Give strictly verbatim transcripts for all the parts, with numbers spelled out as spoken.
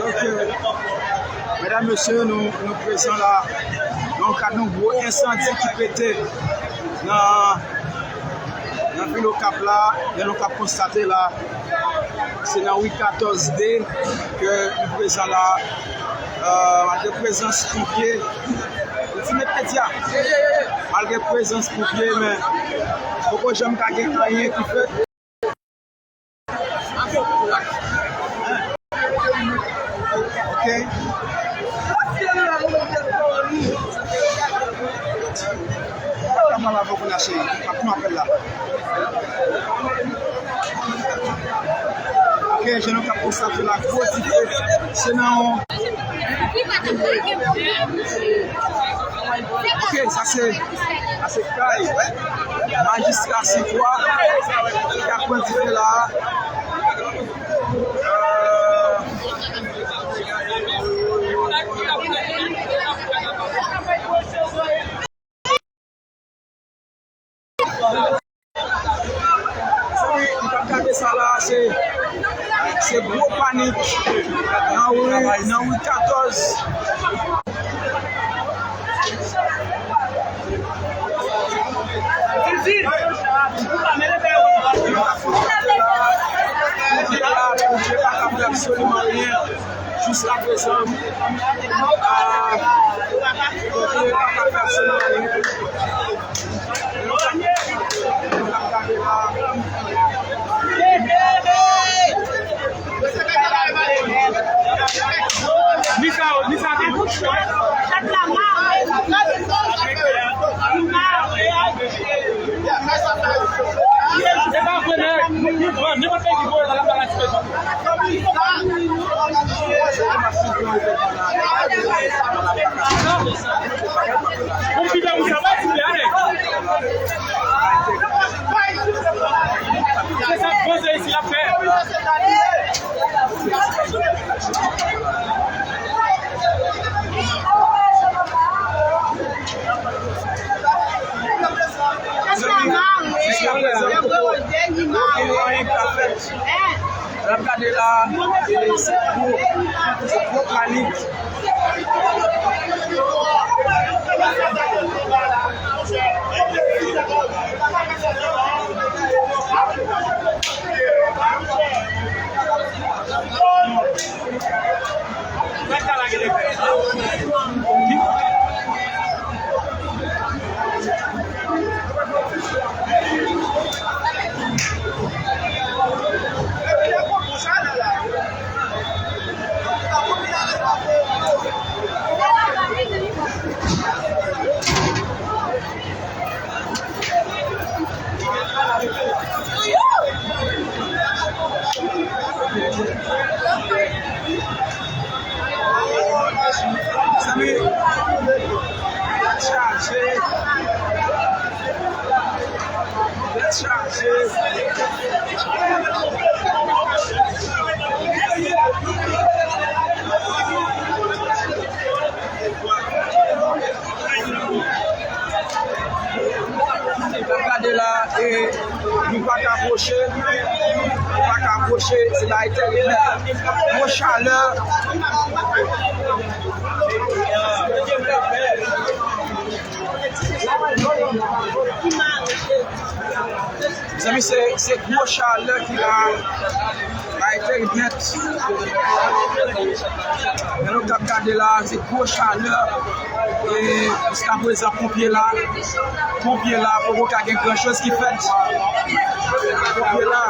Ok. Medam, mesye, nou, nou prezan la nan kad yon gwo ensandi ki pete nan, nan vil Okap la, jan nou kab konstate la. Se nan ri katòz D ke nou prezan la. Euh, malgre prezans ponpye, ti met medya. Malgre prezans ponpye, men poko janm ka gen anyen ki fèt. Ok. Sa pral avè w kounye a, cheri. M ap pran apèl la. Ok, jan nou kab konstate la, gwo dife. Se nan yon Ok, sa se, sa se kay majistra Sentwa ki ap pran dife la. Euh, Zanmi, m t ap gade sa la, se, se gwo panik nan ri, nan ri katòz. Yo pa fè absoliman anyen. Jiskaprezan, ah, yo pa fè absoliman anyen. Jiskaprezan, poko anyen ka fèt. N ap gade la, e se gwo, se gwo panik. Zanmi, tèt chaje. Tèt chaje. N ap gade la, e nou pa ka pwoche, nou pa ka pwoche, se bagay tèrib nèt. Gwo chalè. Mezanmi, se, se gwo chalè ki la. Bagay tèrib nèt. Jan nou t ap gade la, se gwo chalè. E jiskaprezan, ponpye la, ponpye la, poko ka gen gran choz ki fèt. Ponpye la.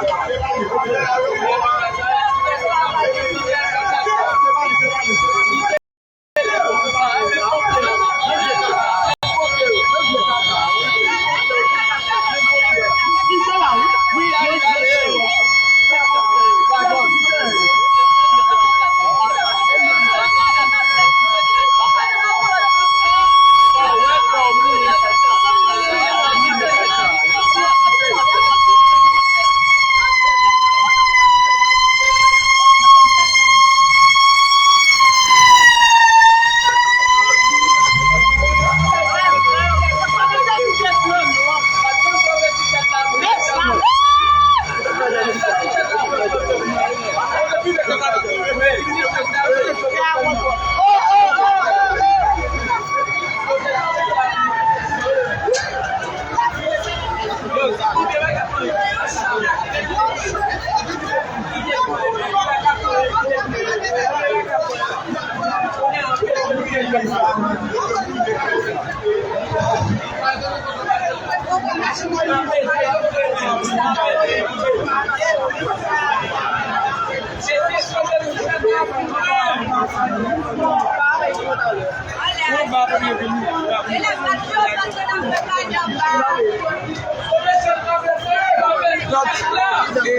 Donk, e,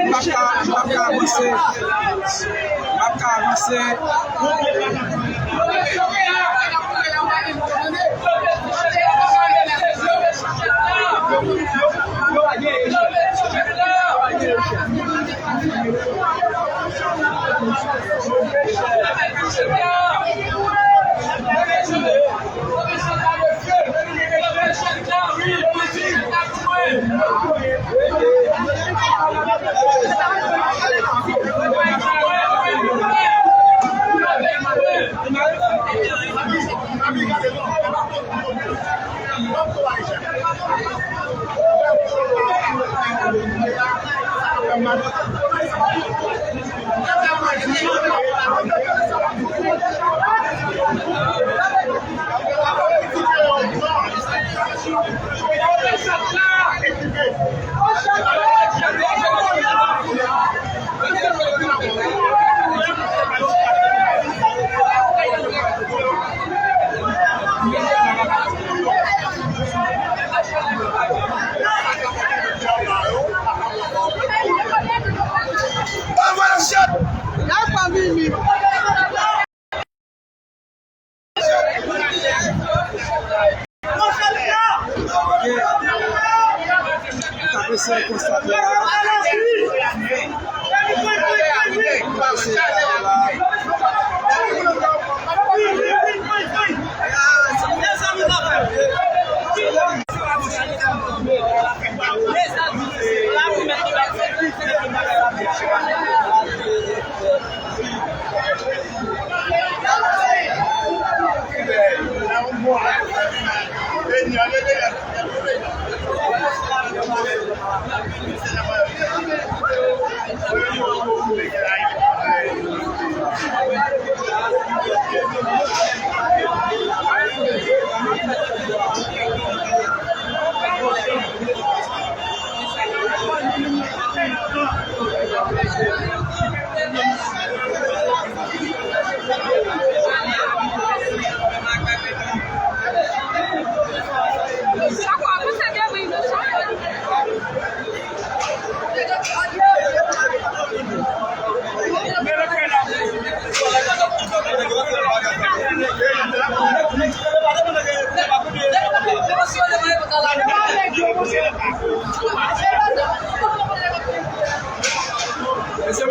m ap ka, m ap ka avanse. M ap ka avanse.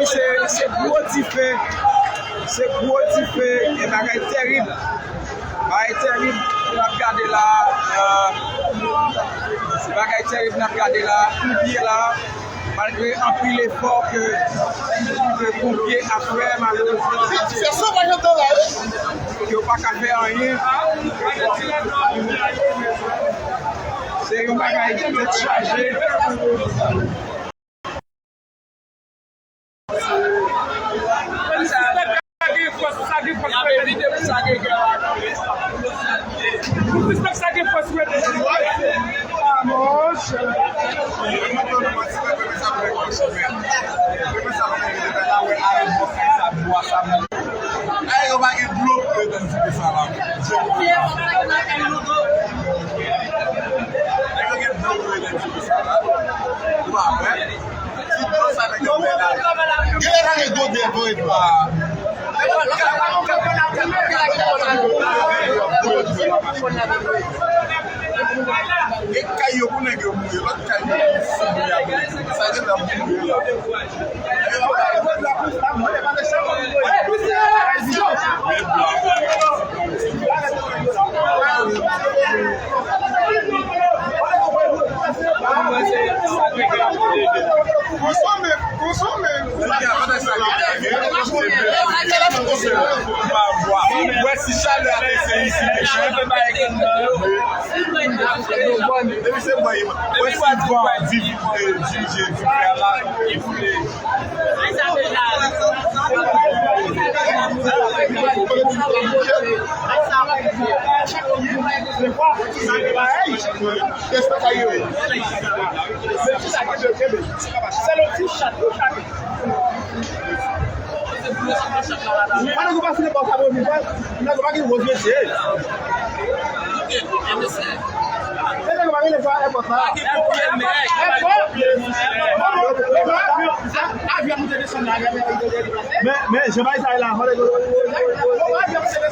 Mesye, se, se gwo dife. Se gwo dife. E bagay terib. Bagay terib n ap gade la. Euh, se bagay terib n ap gade la. Pou pye la. Malgre anpil efò ke, ke ponpye ap fè, malerezman, yo pa ka fè anyen. Se yon bagay tèt chaje. Sa gen fòs, sa gen fòs. Y ap evite pou sa gen kè. Pou sispèk sa gen fòs, wi. Monchè. Ay, yo pa gen dlo pou yo tann ti pe sa la. Yo pa gen dlo pou yo tann ti pe sa la. Ou pa wè? Genlè nan gen gode vre, pa. E kay yo pou nèg yo mouri, lòt kay yo pou mouri. Sa gentan mouri la. Konsome, konsome. Wè si chalè a te se isi, te chalè. Depi se mwen, wè si van, di, eh, dirije, di fè la, li boule. Se pa yo. Se lo ti chat, ti chat. Mwen nan gwo pase nenpòt sa, bon, mwen nan gwo pa gen gwo mesye. Mwen nan gwo pa gen nenpòt sa, nenpòt sa. Nenpòt. Avyon moute desann la, avyon moute desann la. Men, men, jan bagay sa ye la, fò lè yo. Avyon moute desann la.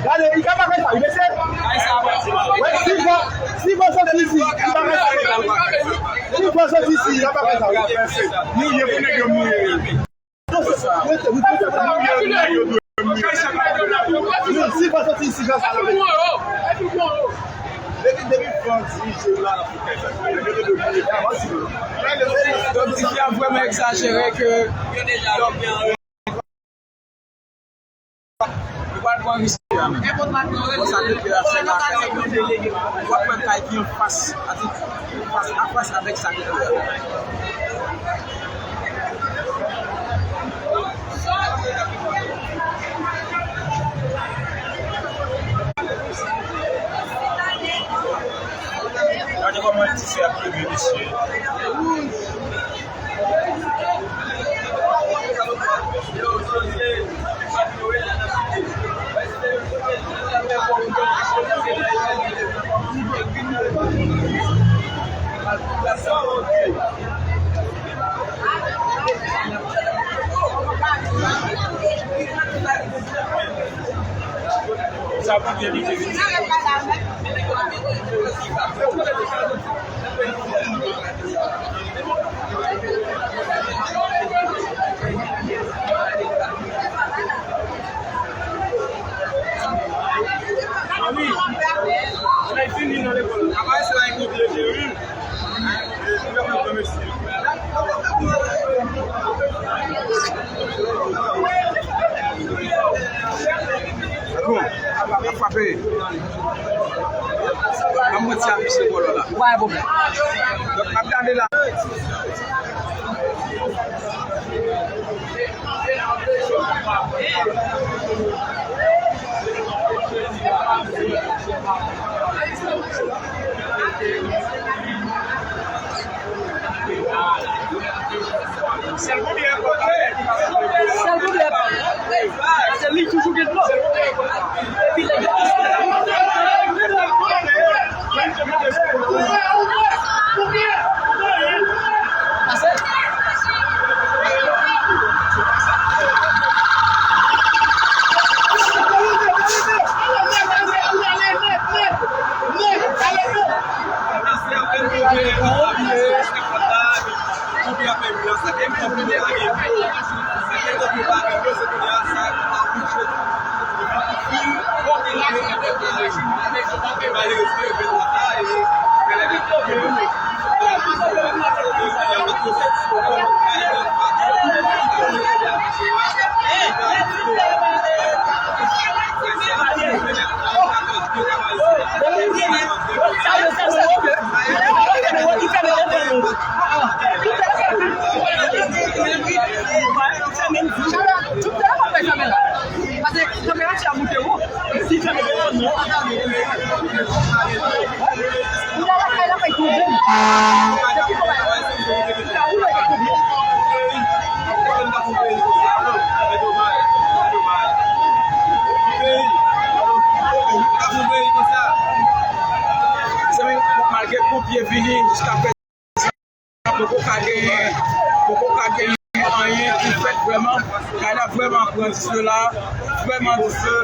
Gade, li ka pa fè sa, wi, mesye. Wè, si fò, si fò soti isi, li pa fè sa, wi. Si fò soti isi, li pa fè sa, wi. Mouye pou nèg yo mouye. Donk, ti fi a vrèman egzajere ke, donk, ou pral pran risk la, men. Konsa, depi la, se la, w ap wè kay ki anfas, ati, fas a fas avèk sa ki la. Gade kòman ti sè ap leve, mesye. Sa pou byen mete. Bon, ap frape. An mwen ti apiche bòlò la. Ou pa gen pwoblèm. Donk, ap gade la. Sèl konbyen? Sèl konbyen? Se li toujou gen dlo. Epi lè yo Pase kanpè a ti a moute wo. Si fèmen telefòn nan. Ou la lakay la fè tou bon. Depi konbyen? Ou la ou la fè tou bon. Mezanmi, malgre Janvye vini, jiska prezan, poko ka genyen, poko ka genyen anyen ki fèt vrèman. Kay la vrèman pran dife la, vrèman dife.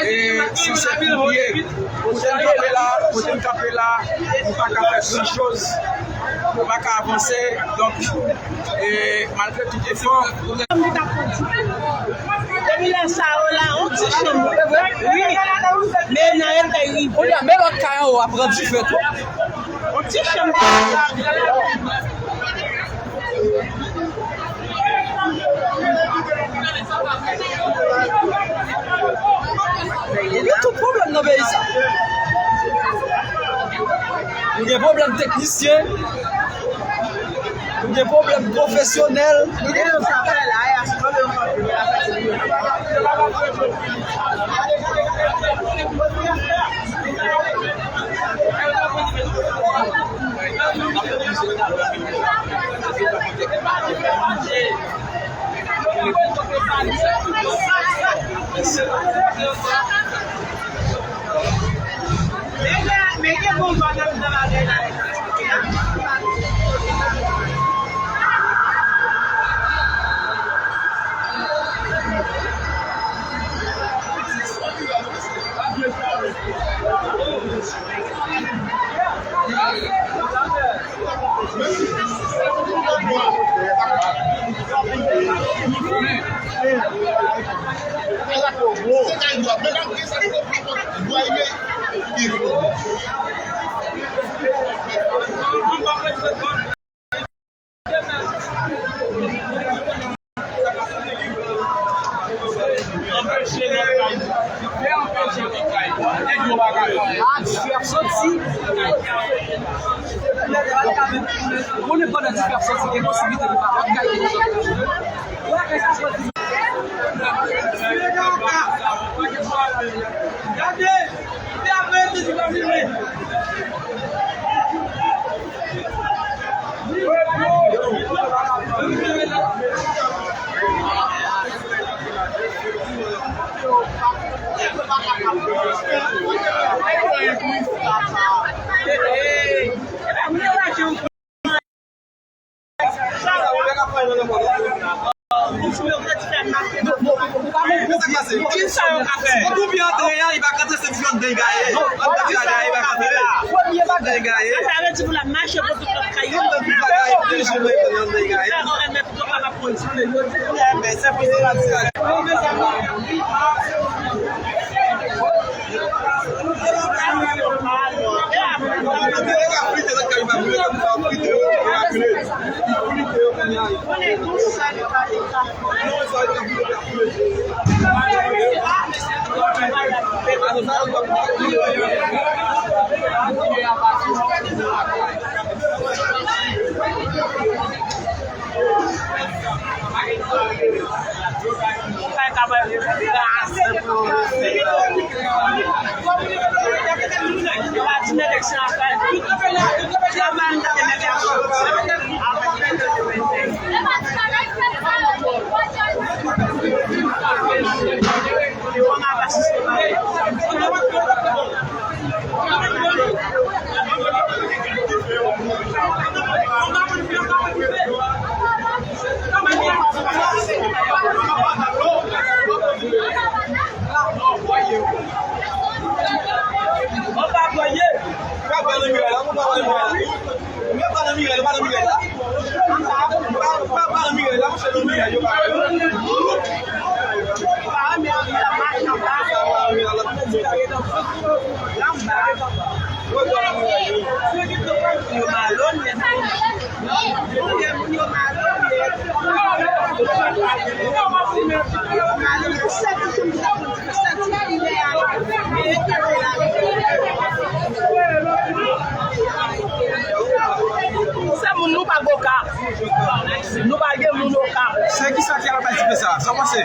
E sanse pou byen. Kote m kanpe la, kote m kanpe la, nou pa ka fè gran choz. Nou pa ka avanse. Donk, e malgre tout efò, Depi lè sa yo la, on ti chanm. Wi. Men nan eta rive. Kounye a, men lòt kay anwo a pran dife tou. On ti chanm. Gen tout pwoblèm nan peyi sa. Nou gen pwoblèm teknisyen. Nou gen pwoblèm pwofesyonèl. Nou gen yon sa fè la, e a se pwoblèm. Anpeche lòt kay. Fè anpeche lòt kay. Nèg yo pa ka fè. Ah, dife ap soti. Ou konnen pandan dife ap soti, gen posiblite pou pa lòt kay ki soti. Gade! Gade! Kisa yo ka fè? Depi antre a, li pa ka antre, se di anndan li gaye. Anndan li gaye, li pa ka antre. Premye bagay. Sa vle di pou l ap mache pou tout lòt kay yo. Anndan li gaye, plis je mwen anndan li gaye. Sa nou renmen pou yo kapab kontinye. Yo di pou lè men, se pou se la di. Se moun nou pa gen Okap. Nou pa gen moun Okap. Se kisa ki al bay tipe sa? Sa w panse?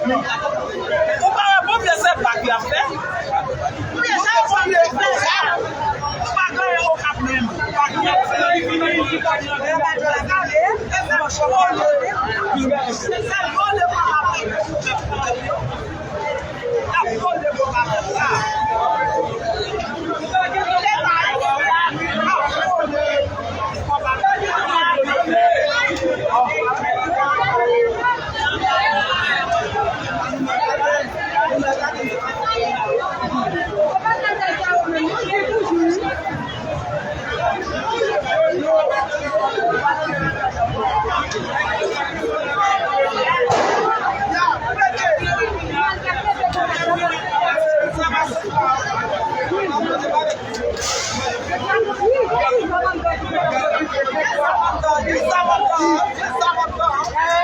Ou pa wè ponpye se bak y ap fè? Ou pa gen okap menm. Bak y ap fè. Se sa vòlè pa ap fè. Y ap vòlè pa ap fè.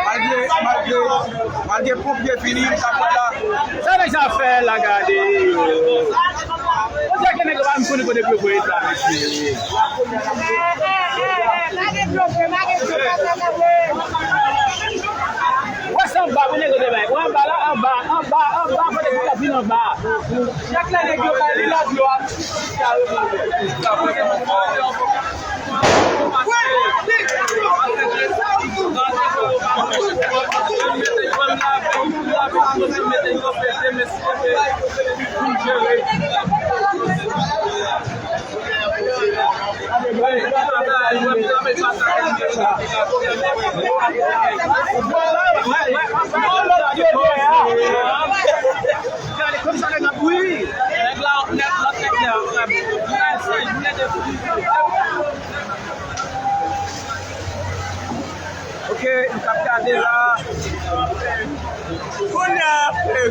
Malgre, malgre, malgre ponpye vini, m t ap la. Sa nèg sa fè la, gade yo. Konsa ke nèg yo pa menm konnen kote pou yo voye sa, mesye. Wè se anba pou nèg yo te bay. Wè anba la, anba, anba, anba, kote pou yo vin anba. Chak lè nèg yo bay li lòt yo a. Gade kòm sa nèg ap bouyi. Nèg la, nèg, lòt nèg la, frè m. Jounen de, jounen de. Ok, m t ap gade la. Kounye a, frè m.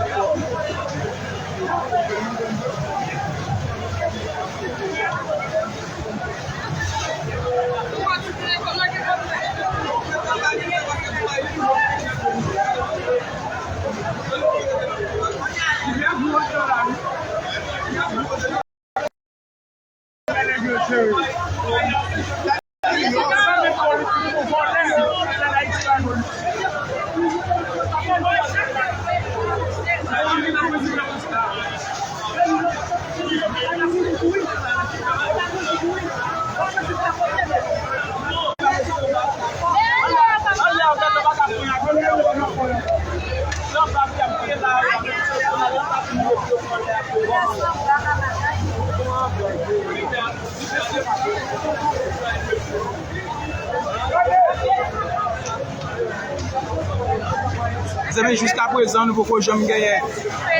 Mezanmi, jiska prezan, nou poko janm genyen,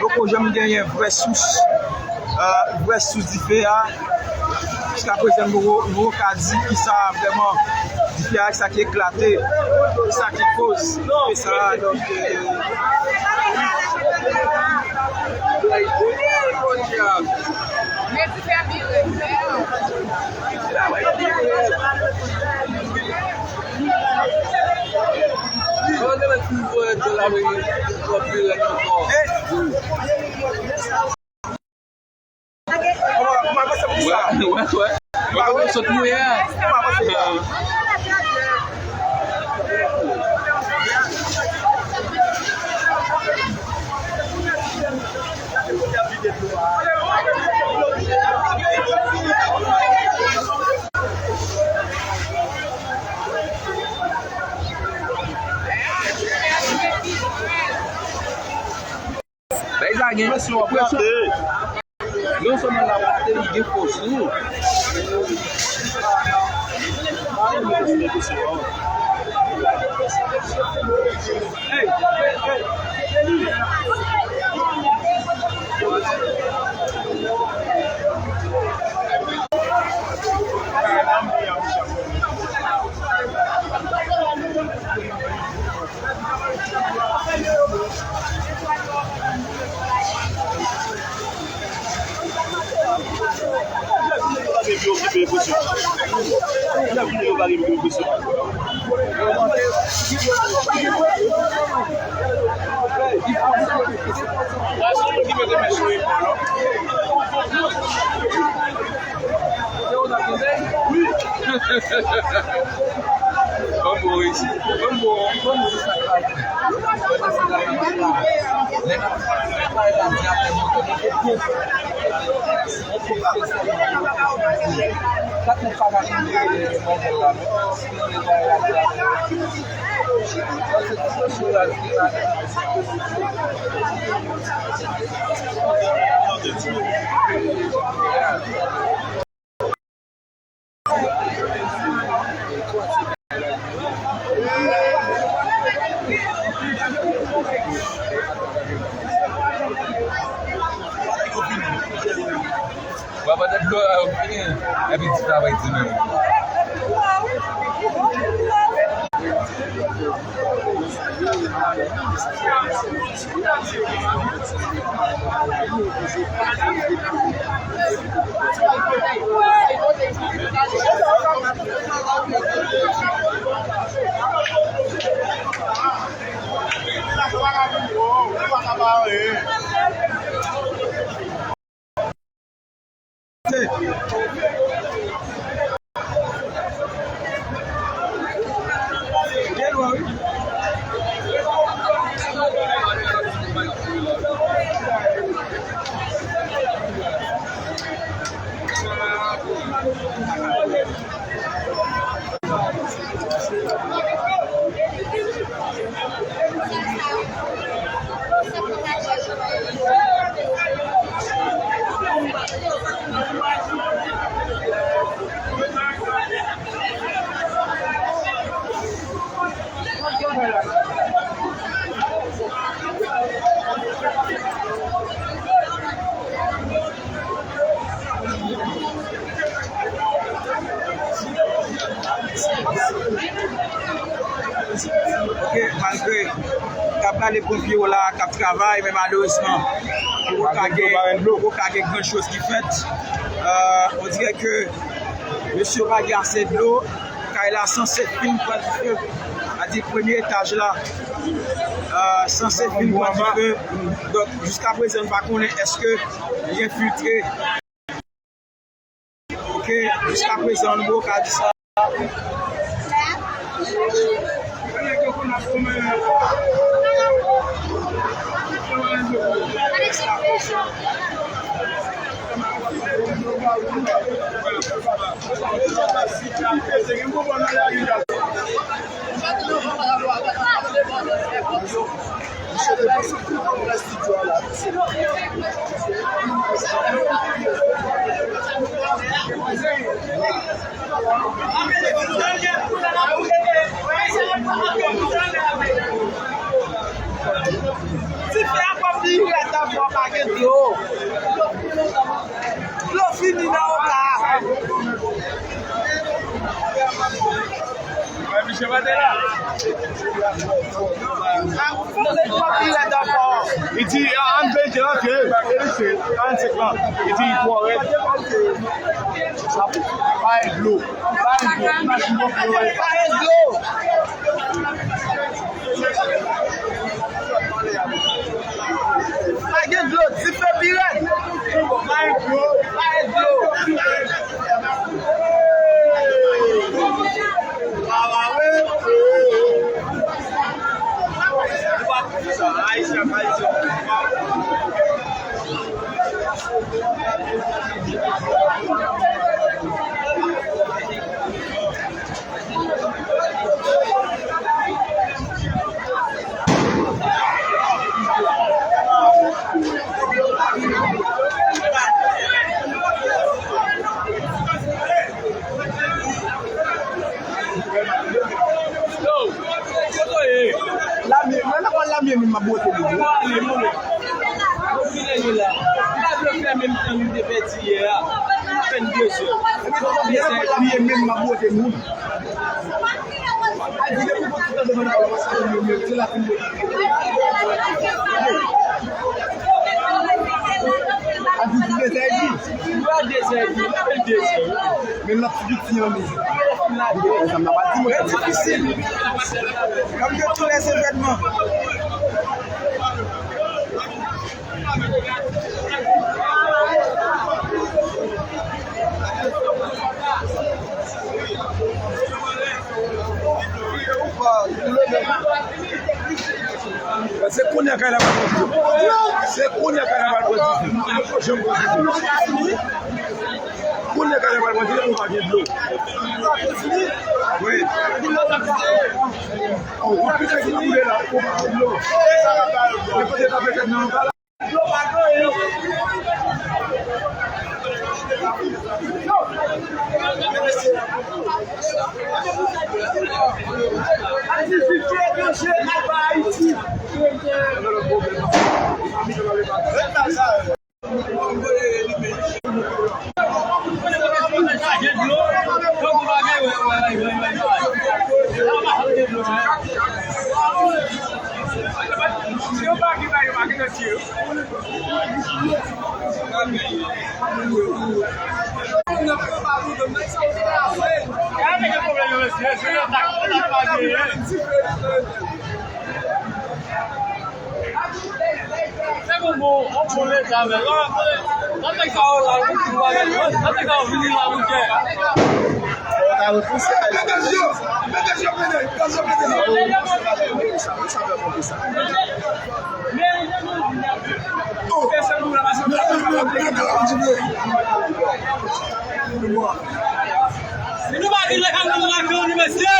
nou poko janm genyen vrè sous, euh, vrè sous dife a. Jiska prezan, nou poko, nou poko ka di kisa vrèman dife a, kisa ki eklate, kisa ki koz dife sa a. Donk, euh, Wè, wè, wè. Wè, wè, sot mouye a. Bèy sa gen presyon. Presyon. Non sèlman l ap rate, li gen fòs tou. Baba de dlo a yo fini. Epi di travay di menm. Ok, malgre k ap gade ponpye yo la k ap travay, men malerezman, poko ka gen, poko ka gen gran choz ki fèt. Euh, on dirè ke mesye yo pa gen ase dlo. Kay la sanse fin pran dife. A di premye etaj la, euh, sanse fin pran dife. Donk, jiska prezan, nou pa konnen èske li enfiltre. Ok, jiska prezan, nou poko ka di sa. Dife a pran pi rèd ankò, pa gen dlo. Dlo fini nan Oka. Misye pa te la. Dlo fini, pran pi rèd ankò. Li di, a, ann peye antre. Karannsenk lan. Li di, twò rèd. Sa pa gen dlo. Pa gen dlo. Imajine w. Pa gen dlo. Pa gen dlo, dife pi rèd. Pa gen dlo, pa gen dlo. Yo, kote w ye? Lamye, mwen nan kò lamye menm m ap bwote li. Mwen vin la. M pa vle fè menm tan nou te pèdi yè a. Apèn de zè. Mwen nan kò lamye menm m ap bwote moun. Ay, di depi pou ti tande mwen nan kò lamye menm, se la fin de. Ay, di de zè di. Mwen de zè di. Apèn de zè. Men lòt ti piti an, men. Sa m ta pral di, mwen, difisil. Comme de tous les événements. Se kounye a kay la pral pran dife. Se kounye a kay la pral pran dife. Yo poko janm pran dife. Kounye a kay la pral pran dife, nou pa gen dlo. Wi. Oh, ou pite ki koule la, ou pa gen dlo. E kote ta pete nan anba la. Si nou pa vin lakay nou, nou lakay nou, mesye.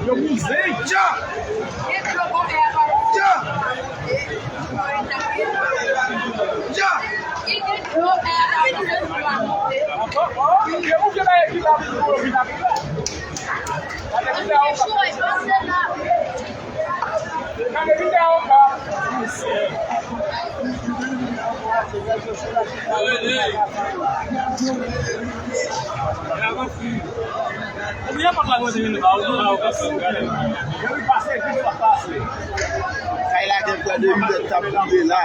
Yo bouze. Dja! Dja! Dja! Kay la gen prè de uit è t ap boule la.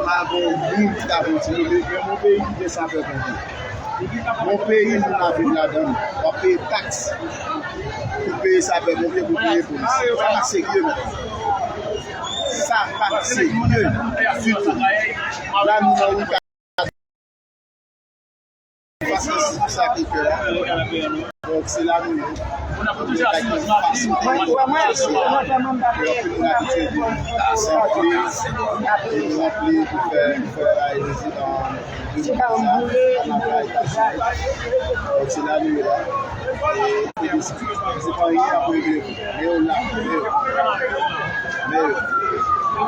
Pa gen yon moun ki ta voye tire. Men yon peyi ki gen sapè ponpye. Yon peyi moun ap viv ladan l. W ap peye taks pou peye sapè ponpye, pou peye polis. Sa pa serye, mesye. Sa pa serye ditou. La, nou nan yon ka. Paske si sa te fè la. Donk, se la nou ye. Bagay ki fasil pou nou fè. Yo fin abitye de sanble, e nou ranpli pou fè, pou fè la, e nou di, an, Donk, se la nou ye la. E, e, se pa anyen ap regle. Men yo la, men yo. Men yo.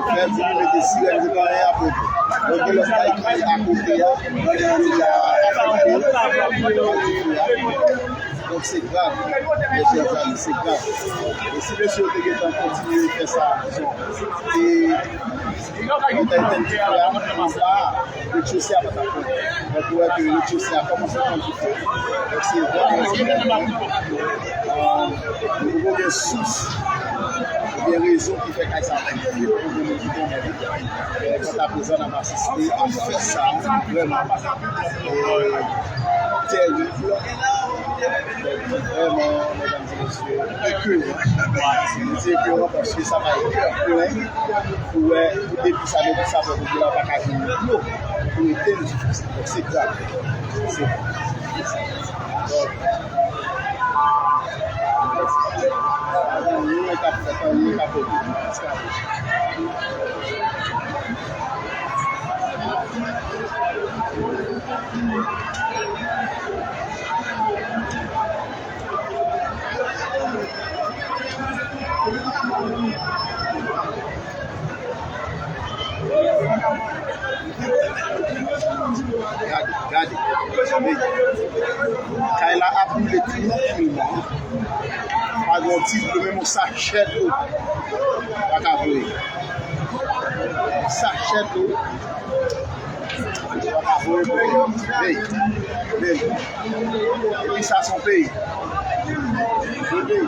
Fè di nou mete sirèn, se pa anyen ap regle. Donk, gen lòt kay ki akote a, ki deja afekte. Donk, se grav. Mesye, se grav. E si mesye yo te gentan kontinye fè sa, dizon, e, yo ta etèn dife a, anba a, rechosè a pa t ap pran. Donk, ou wè ke rechosè a kòmanse pran dife. Donk, se vrèman, euh, nou poko gen sous oubyen rezon ki fè kay sa pran dife, pou gen moun ki tonbe. Euh, kanta prezan, n ap asiste a fè sa vrèman, euh, tèrib. Donk, vrèman, medam, Mesye, e ke, nou di e ke, paske sa bay kè plen pou wè, pou depi sa, depi sa, depi la, pa ka jwenn dlo pou etèn dife. Donk, se grav. Se grav. Donk, nou, nou t ap fè tan, nou t ap fè tout. Gade, gade. Kay la ap boule trankilman. Pa gen yon ti dlo, menm yon sachè dlo pa ka voye. Sachè dlo pa ka voye pou yo. Hey, hey. Epi sa se yon peyi. Yon peyi.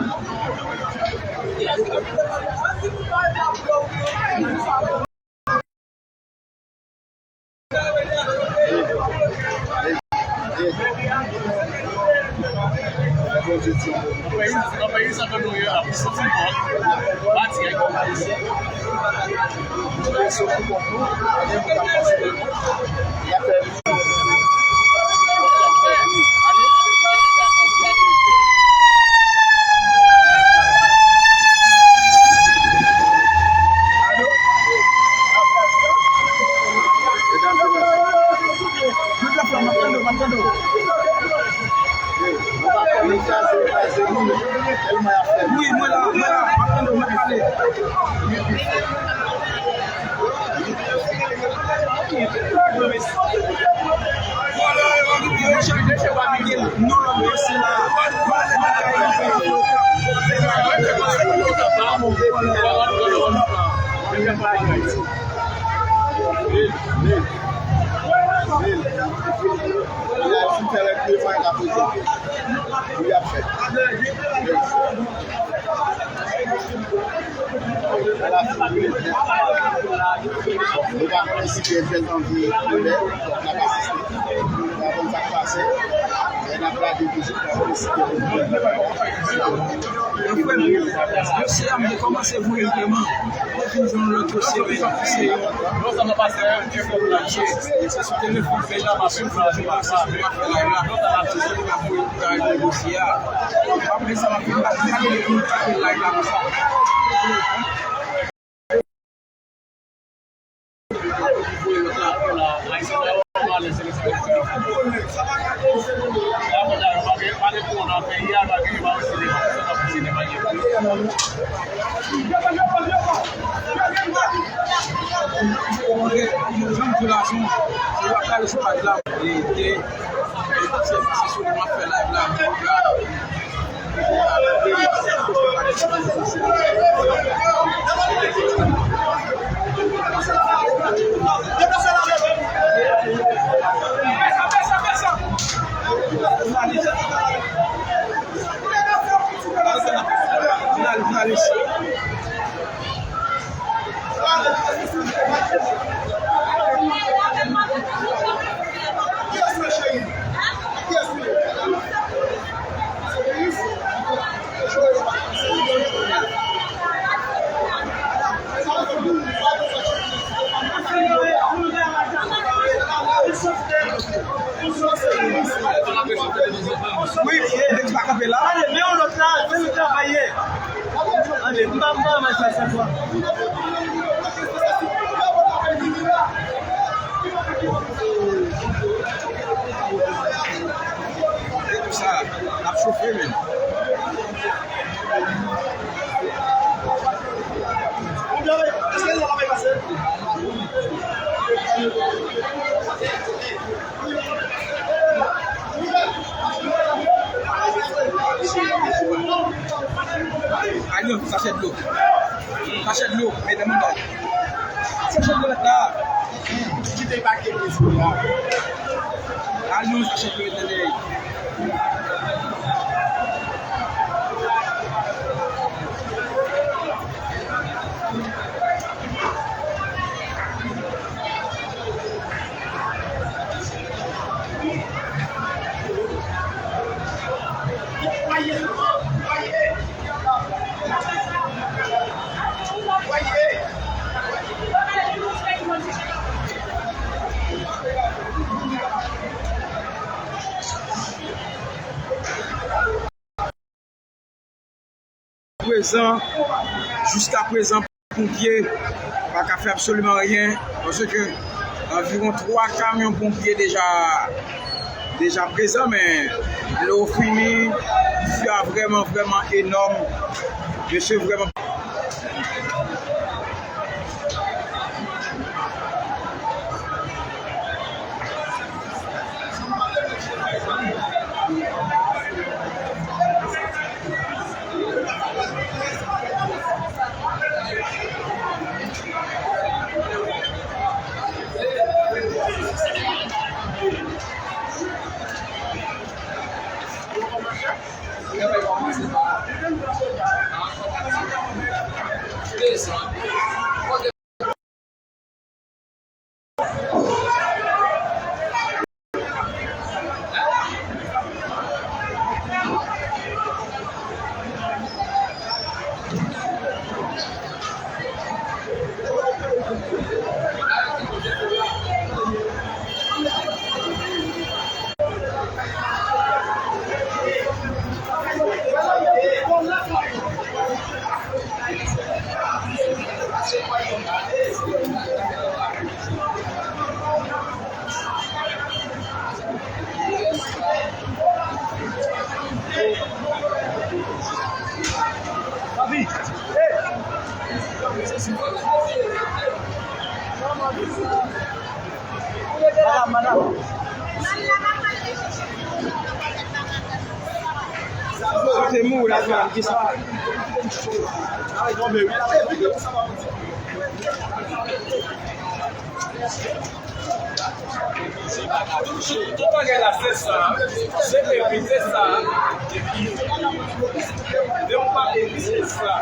Nan peyi, nan peyi sa ke nou ye a, pou soti bò, pati ak Ayiti. Wi, mwen la, mwen la, m ap tande w, m ap pale. Nou pa konnen si gen jèn anvi koulè, n ap asiste. Nou pa konn sa k pase. Men n ap gade toujou, n ap konnen si gen moun. Dosye a, m te kòmanse voye l vrèman. Mwen vin jwenn lòt dosye, men se yon telefòn fè la, m ap fè live la. M ap fè live la. M ap fè live la konsa. Wi, e, nèg pa kanpe la. Ale, men yon lòt la, men yon travay ye. Ale, m pa, m pa renmen sa, sa fwa. E tou sa, n ap chofe, menm. Alyon, sachè dlo. Sachè dlo, medam, medam. Sachè dlo mèt la. Kite pake plis pou la. Alyon, sachè dlo, tande. Prezan, jiska prezan, ponpye pa ka fè absoliman anyen, paske anviwon twa kamyon ponpye deja, deja prezan, men lè w fini, dife a vrèman, vrèman enòm. Mesye, vrèman. Madam, madam. Kote mou la, fè kisa? Tout bagay la, se sa. Se epi, se sa. Epi, de yon pa epi, se sa.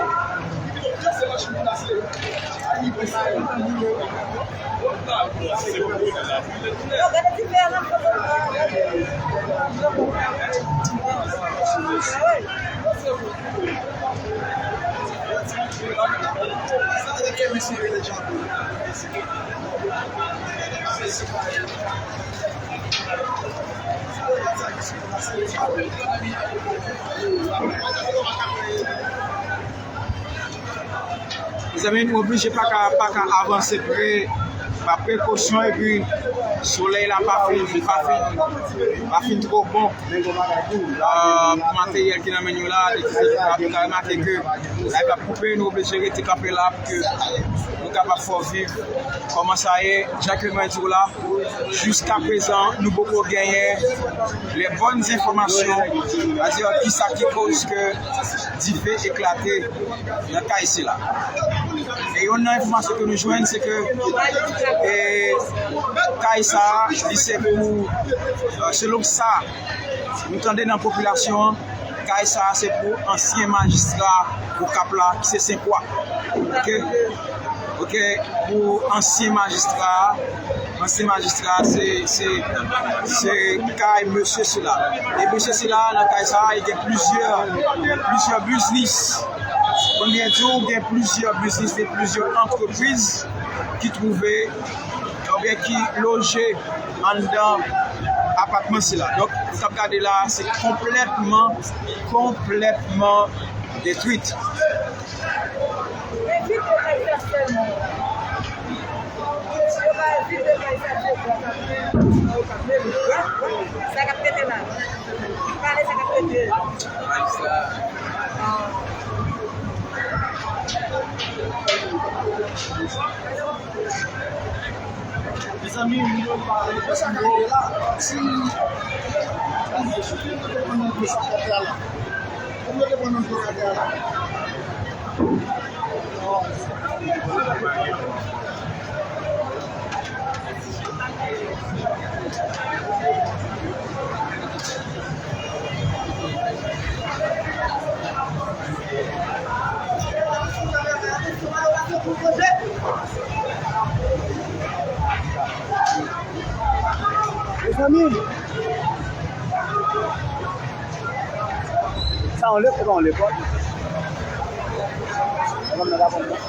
Mezanmi, nou oblije pa ka, pa ka avanse pre, pa prekosyon, epi solèy la pa fin, pa fin, pa fin twò bon. Ah, pou materyèl ki nan men nou la, nou ka remake ke la ap koupe, nou oblije rete kanpe la pou ke nou kapab fè w viv kòman sa ye, jan ke mwen di w la. Jiska prezan, nou poko genyen les bonnes informations, sètadi kisa ki koz ke dife eklate nan kay sila. E yonn nan enfòmasyon ke nou jwenn, se ke, e, kay sa a, li se pou, e, selon sa nou tande nan popilasyon an, kay sa a se pou ansyen majistra Okap la, ki se Senkwa. Oke? Oke, pou ansyen majistra, ansyen majistra, se, se, se kay mesye sila. E mesye sila, nan kay sa, li gen plizyè, plizyè biznis. Pou n byen di w, gen plizyè biznis, gen plizyè antrepriz ki twouve, oubyen ki loje anndan apatman sila. Donk, nou t ap gade la, se konplètman, konplètman detwit. Evite kay sa sèlman. Yo pa evite kay sa sèlman. Sa k ap pete la. Pale sa k ap pete. Mezanmi, moun yo pa retire yo. Si, si yo te pran nan dlo sa atè a la. Pou yo te pran nan dlo atè a la. Mezanmi, sa yon lekòl, se pa yon lekòl. Mwen menm nan pa konn non.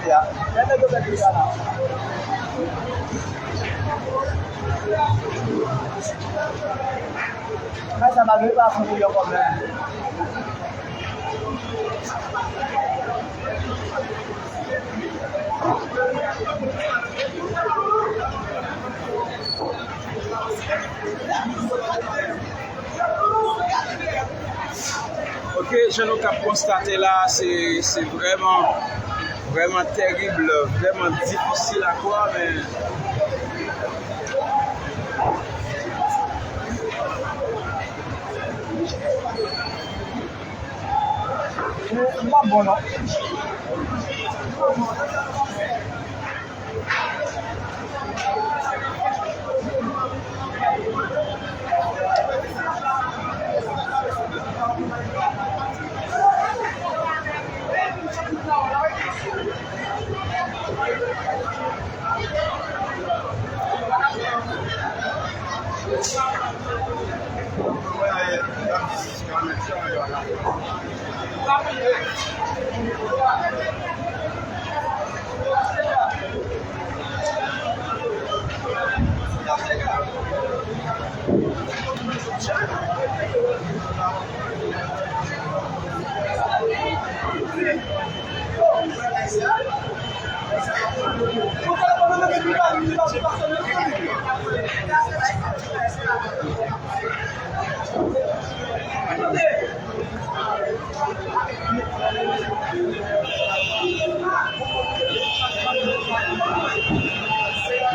Ya. Lè nèg yo fè kri sa la. Kay sa malgre pa fon pou yo kòb menm. Ok, jan nou k ap konstate la, se, se vrèman, vrèman terib, vrèman difisil a kwè, men m pa bon non.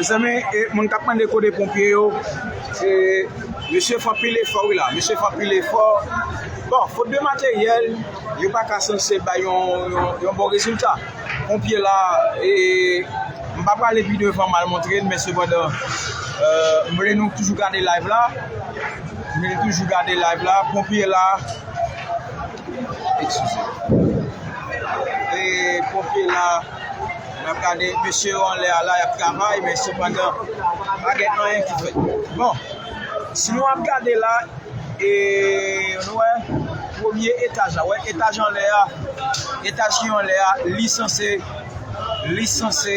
Mezanmi, e, moun k ap mande kote ponpye yo, e, mesye fè anpil efò, wi, la. Mesye fè anpil efò. Bon, fot de materyèl, yo pa ka sanse bay yon, yon, yon bon rezilta. Ponpye la, e, m pa prale pi devan, m al montre l, men sepandan, e, m vle nou toujou gade live la. M vle toujou gade live la. Ponpye la, Eskize. E ponpye la, n ap gade mesye yo anlè a la, y ap travay, men sepandan, pa gen anyen ki fèt. Bon, si nou ap gade la, e nou wè premye etaj la, wè etaj anlè a, etaj ki anlè a, li sanse, li sanse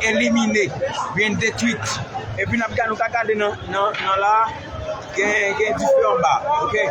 elimine, byen detwit. Epi n ap gade, nou ka gade nan, nan, nan la, gen, gen dife anba, oke?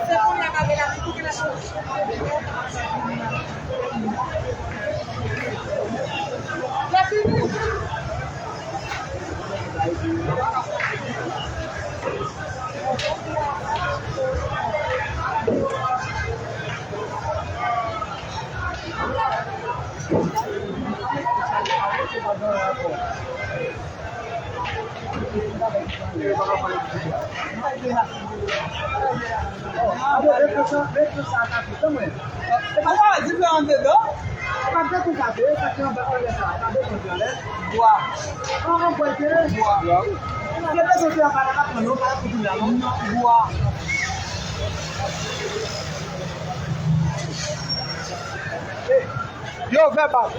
Yo, vèbal.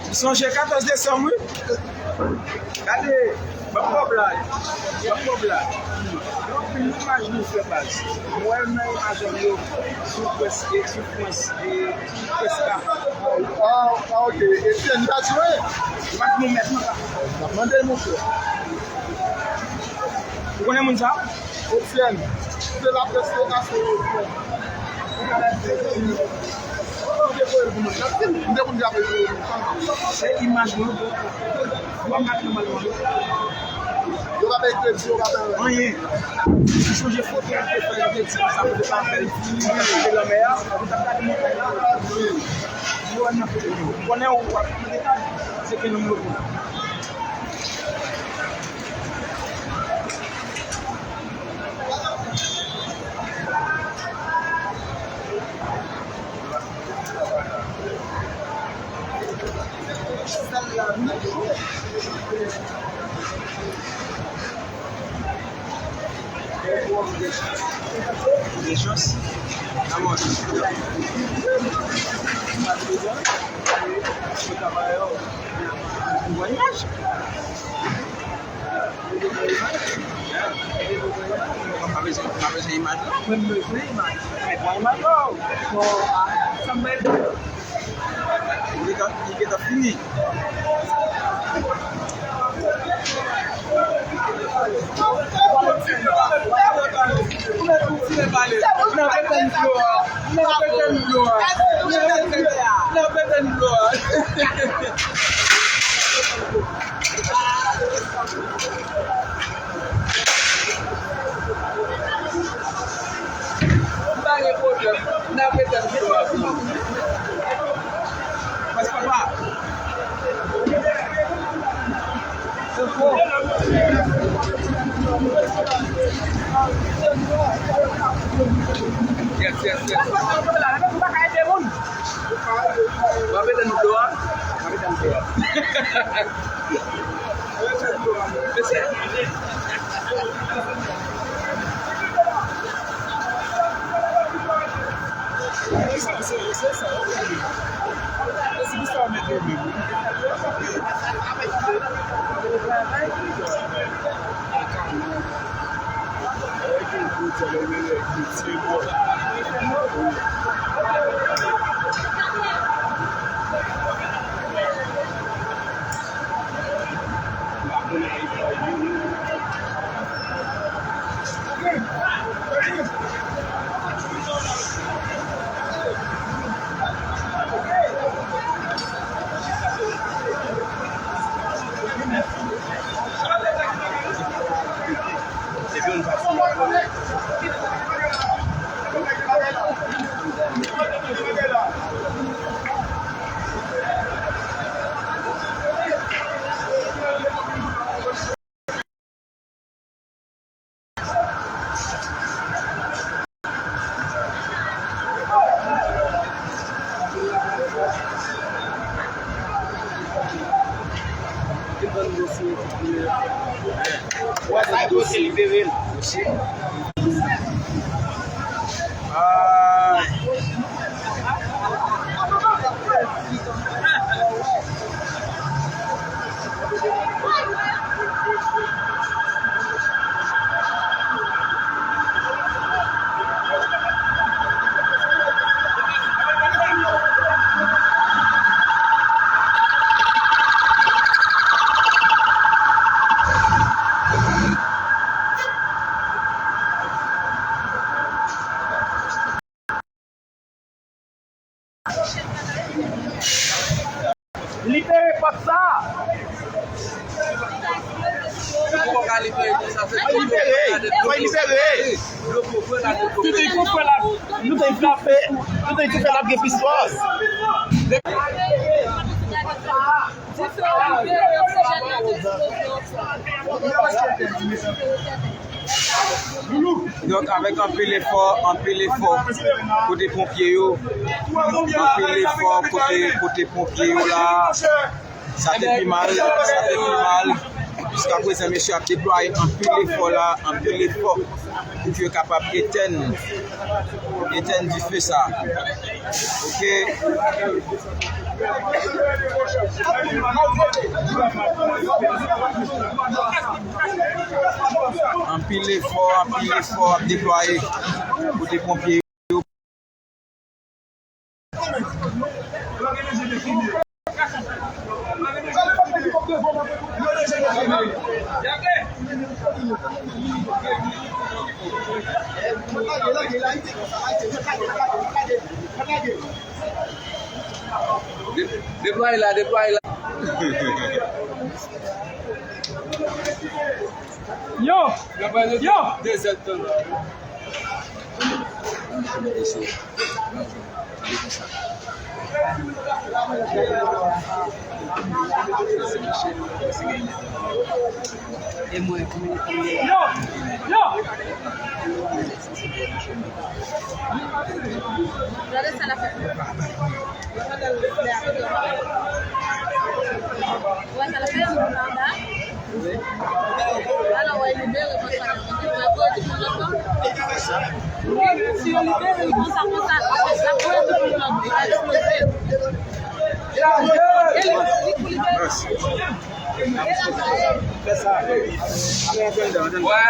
M sonje katòz desanm, wi. Gade, ban m ba w blag. Ban m ba w blag. Gen anpil imaj nou fè, baz. M wè nan imaj yo, sou prèske, sou prèske, sou prèske. Ah, ah, ok. Etienne, li pa di anyen? Li pa di yon mèd, non, pa. M ap mande l, monchè. Ou konnen moun sa? Etienne, se laprès yo kase yo. Se imaj mwen. Yo pa bay kredi, yo pa bay anyen. Ou sonje foto yo te fè, yo te di sa, yo te pa bèl, yo te fè lanmè a, yo t ap gade montay la. Yo wè nan foto yo. Konnen ou ap se ke nou moto. Mwen bezwen, mwen bezwen imaj la. Mwen bezwen imaj. Mwen bezwen imaj la. Bon, sa mwen Li gentan, li gentan fini. Tèt, tèt. Ou pa ka ede moun. W ap ede nou dlo a? W ap ede nou dlo a. Libere pòt sa a! Ou ka libere konsa, se fò libere, fò libere. Yo konprann la, yo konprann. Tout moun konprann la, nou te frape, nou te frape la gen pistòl. Donk, avèk anpil efò, anpil efò, kote ponpye yo, anpil efò, kote, kote ponpye yo la, sa te pi mal, sa te pi mal. Jiskaprezan, mesye ap deplwaye anpil efò la, anpil efò, pou ke yo kapab etèn, etèn dife sa. Oke. Anpil efò, anpil efò ap deplwaye kote ponpye yo. De-, deplwaye la, deplwaye la. Yo! Yo! Yo! Yo! Gade sa l ap fè. Wè sa l ap fè anba. Alò, wè, libere konsa. Wi, si yo libere l konsa, konsa, l ap voye tout moun nan, l ap eksploze. E li, li pou libere. Fè sa. Wè.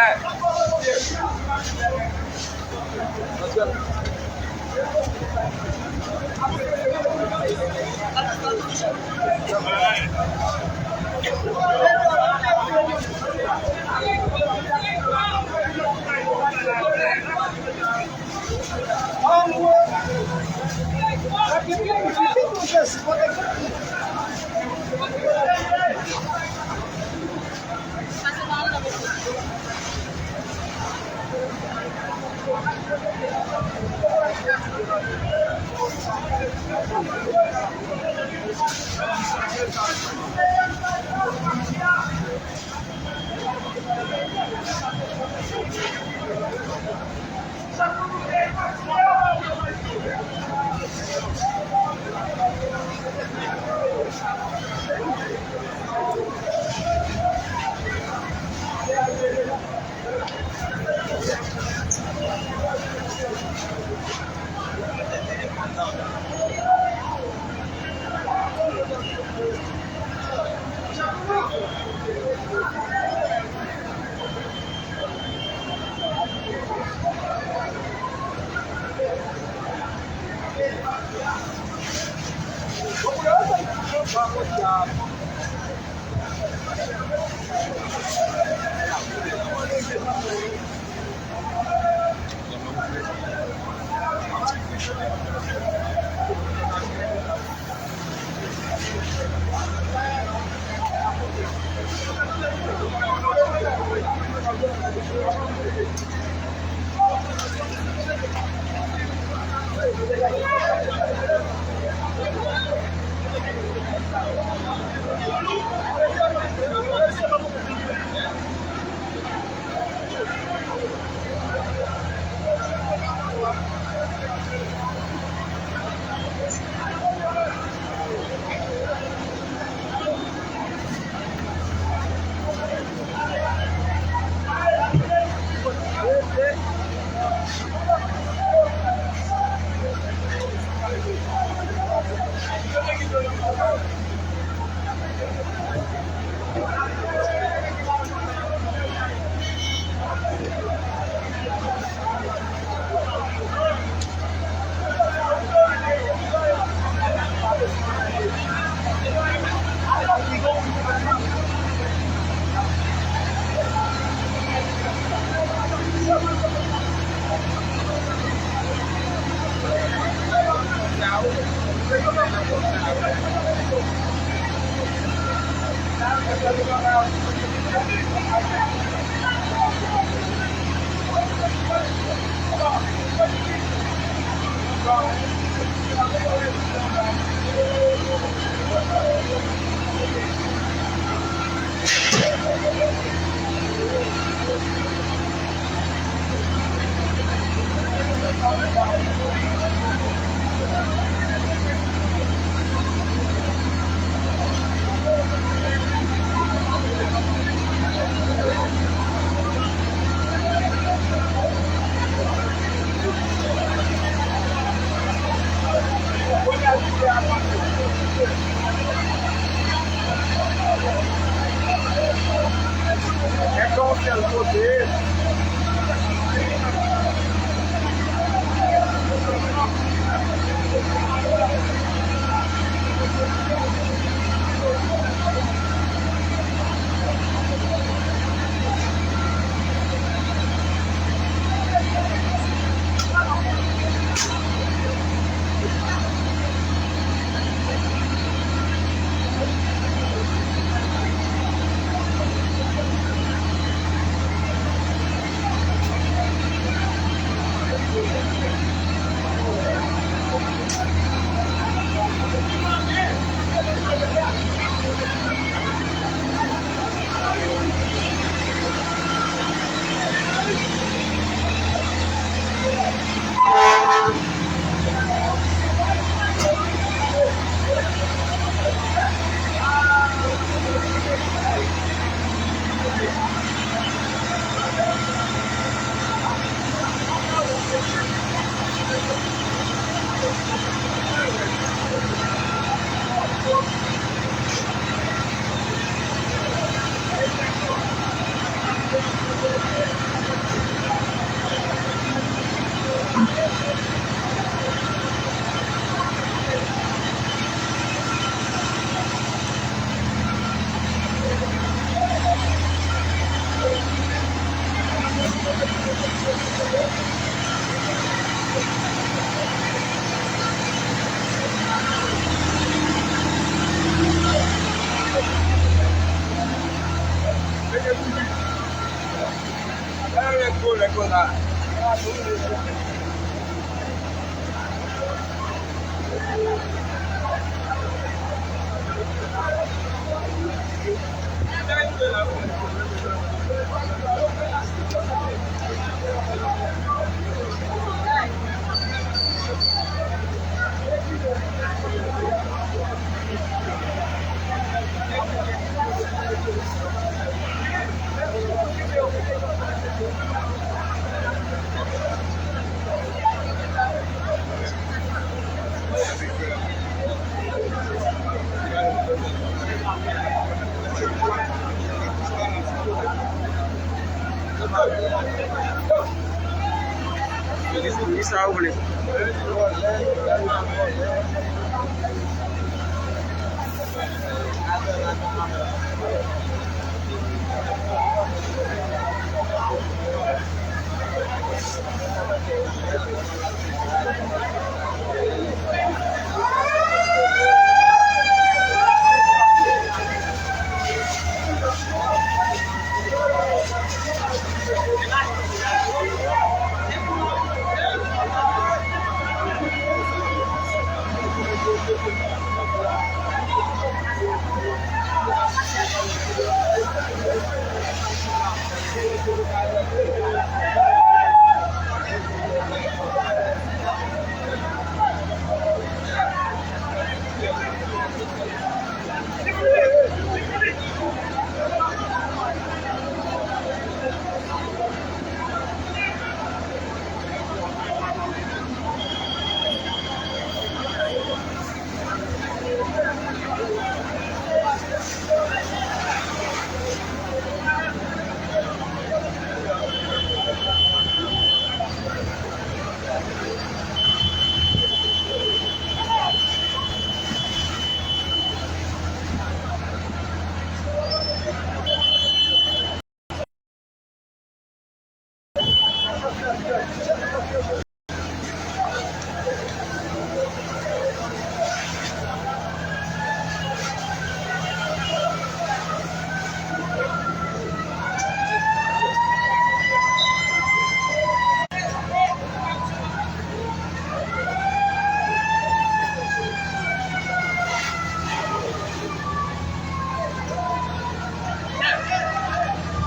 Kisa w vle?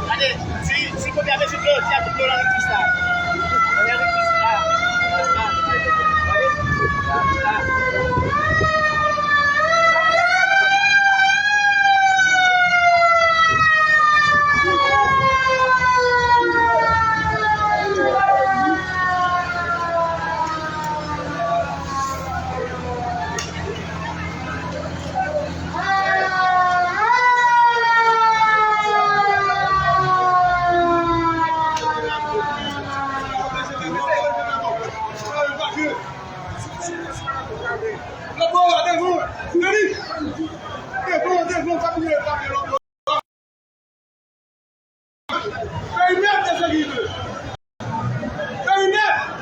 Gade, si, si kote a mete dlo, di a tout dlo nan rikis la. Nan rikis la. La. La. La. Perimèt de sekirite. Perimèt.